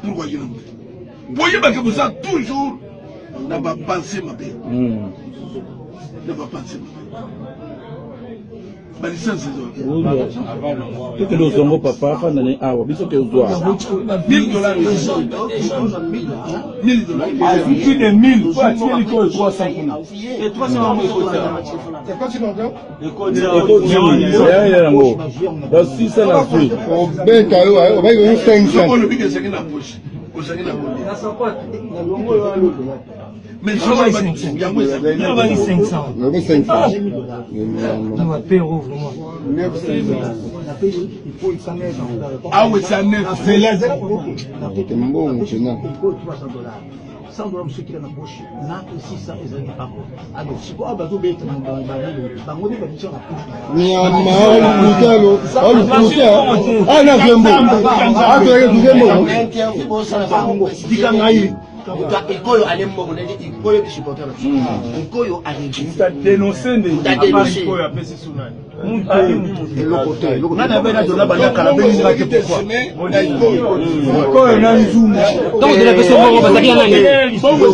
Pourquoi ayaki nango te? Boyebake boza toujours na bapense mabe, na bapense mabe. Balicence eza tokende ozongo papa afanda ne awa biso tozwa 1000 dollars, 1000 dollars. Azwi plus de 1000 po atieli koyo 300 kuna. Yango donc 600 na zwi. Obeta yo, obaki yo 500. Soki olobi ke ezalaki na poche, ozalaki na combien? Mais soki olobaki yango ezali Lobi 500. Awa eza 9. Mbongo mpena. 100 dollars mosusu ekila na poche na 600 ezalaki bango. Alors sikoyo awa bazobeta bango nde babitisa na poche. Nyama alukutalo alukuta ana zembo atoyeke tuzembo. Tika ngai ikoyo ale mbongo nde ikoyo bisupporter na biso ikoyo aregi. Denonce nde. Denonce. Eloko te. Nga na bena dona banda kala bengi nga te pourquoi? Oyo na nzungu. Ntango dona apesi yo mbongo, bazalaki na nani? Ntango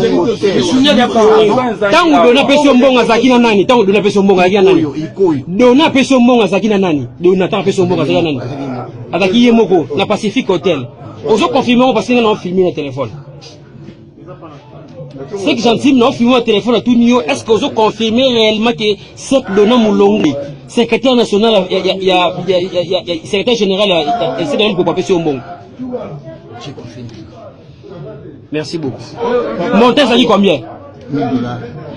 dona apesi yo mbongo, azalaki na nani? Ntango dona apesi yo mbongo, azalaki na nani? Dona apesi yo mbongo, azalaki na nani? Dona, ntango apesi yo mbongo, azalaki na nani? Azalaki ye moko na Pacifique Hotel. Ozo confirme yango parce que nga na ofilme na telefone. Sek Gentil na ofilme na telefone, atuni yo: est ce que ozo confirme réellement que Sek Dona Mulongo, secrétaire national ya secrétaire général ya CDL Popo, apesi yo mbongo? Merci beaucoup. Montant ezali combien?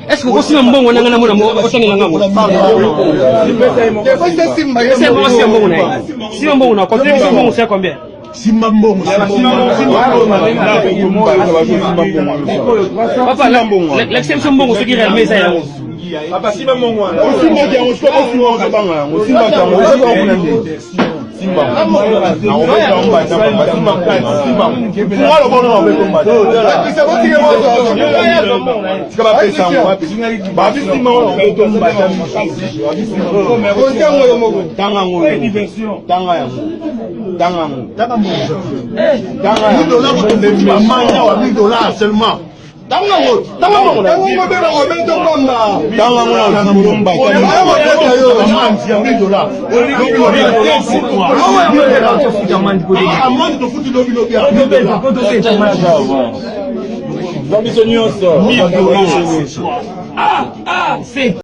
Est ce que okosima mbongo nanga namona otangela ngango? Sima mbongo na ye, sima mbongo na confirme biso mbongo c'est combien? Simba mbongo. Papa, lakisa biso mbongo soki réellement eza yango. Papa, simba mbongo wana. Osimbaki yango sikoyo, osimba ozobanga yango. Osimbaki yango, ozobanga kuna nde. Simba. Nakobeta mbata papa, simba simba. Funga loboko na obeta mbata. Tika bapesa yango. Babi simba wana obeta mbata. Tanga yango. Tanga yango. Tanga yango. Tanga yango. Bamanya wa 1000 dollars seulement. Tanga yango. Tanga mbongo na. Tanga yango na zikolo mbata. Ya 1000 dollars. Amande tofuti lobi lobi ya 1000 dollars. Za biso nyonso. Ah, ah, c'est